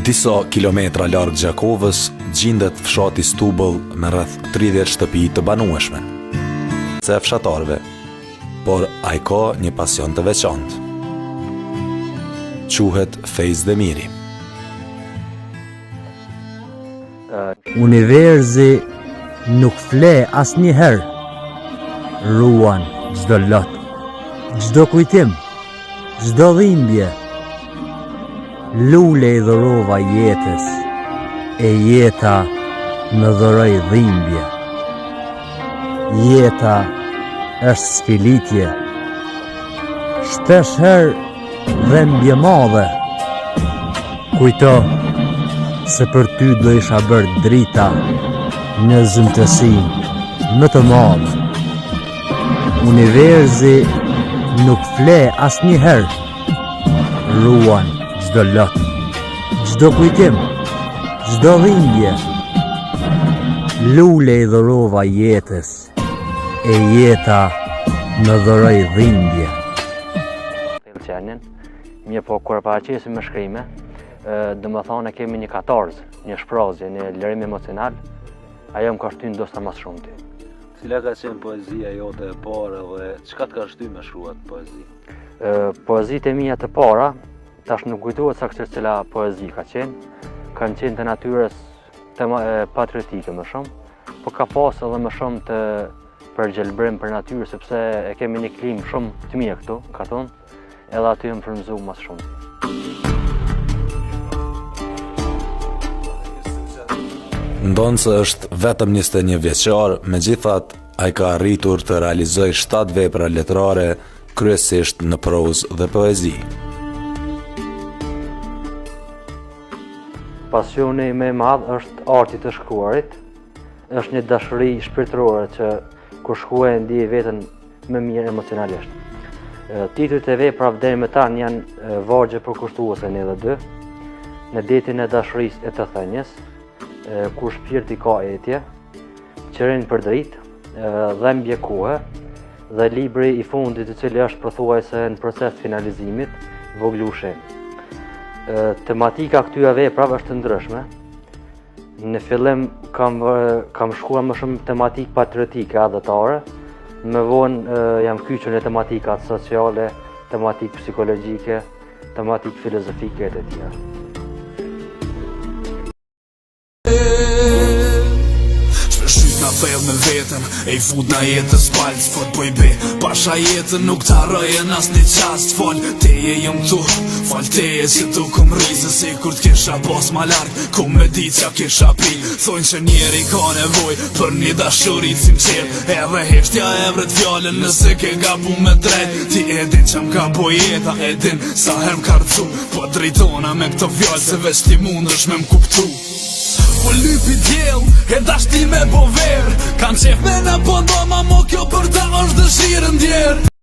Disa kilometra larg Gjakovës gjindet fshati Stubëll me rreth 30 shtëpi të banueshme. Se fshatarëve, por ai ka një pasion të veçantë. Quhet Fejz Demiri. Universi nuk fle asnjëherë, ruan çdo lot, çdo kujtim, Çdo dhimbje Lule i dhurova jetës E jeta më dhuroi dhimbje Jeta është sfilitje Shpeshherë dhembje madhe Kujto se për ty do isha bërë drita Në zymtësinë më të madhe Universi nuk fle asnjëherë Ruan çdo lot Çdo kujtim Çdo dhimbje Lule i dhurova jetës E jeta më dhuroi dhimbje Qenin, mirëpo kur e paraqesim me shkrime, domethonë e kemi një katarzë, një shprazje, një lirim emocional, ajo më ka shty ndoshta ma s'shumti. Cila ka qenë poezia jote e parë dhe çka të ka shty me shkru atë poezi? Poezitë e mia të para, tash nuk kujtohet saktësisht cila poezi ka qenë, kanë qenë të natyrës të patriotike më shumë, po ka pas edhe më shumë të për gjelbrim për natyrë, sepse e kemi një klimë shumë të mirë këtu, ka thonë, Edhe aty jam frymëzu ma shumë. Ndonëse është vetëm 21 vjeçar, megjithatë ai ka arritur të realizojë 7 vepra letrare, kryesisht në prozë dhe poezi. Pasioni më i madh është arti i të shkruarit, është një dashuri shpirtërore që kur shkruaj e ndiej veten më mirë emocionalisht. Titujt e veprave deri më tani janë vargje përkushtuese një dhe dy, në detin e dashurisë e të thënies, kur shpirti ka etje, qirinj për dritë, dhembje kohe, dhe libri i fundit i cili është pothuajse në proces të finalizimit, Vogëlushi. Tematika e këtyre veprave është e ndryshme, Në fillim kam kam shkruar më shumë tematikë patriotike, atdhetare. Më vonë jam kyçur në tematikat sociale, tematikë psikologjike, tematikë filozofike e të tjera. Na thellë me veten E i fut na jetës palc Po t'boj be Pasha jetën nuk të harroj në asnjë çast Fal teje jom këtu Fal teje që tu kom rri Se sikur t'kisha pas ma larg Ku me di qa kisha pi Thojnë që njeri ka nevoj Për një dashuri t'sinqert Edhe heshtja e vret fjalën Nëse ke gabu me drejt Ti e din që m'ka bo jeta E din sa her m'ka rrzu Po drejtona me këto fjalë Se veç ti mundesh me m'kuptu Po lypi djell E dashti me bo verë Kam qef me na po ndo Ma mo kjo për ta është dëshirë ndjerë.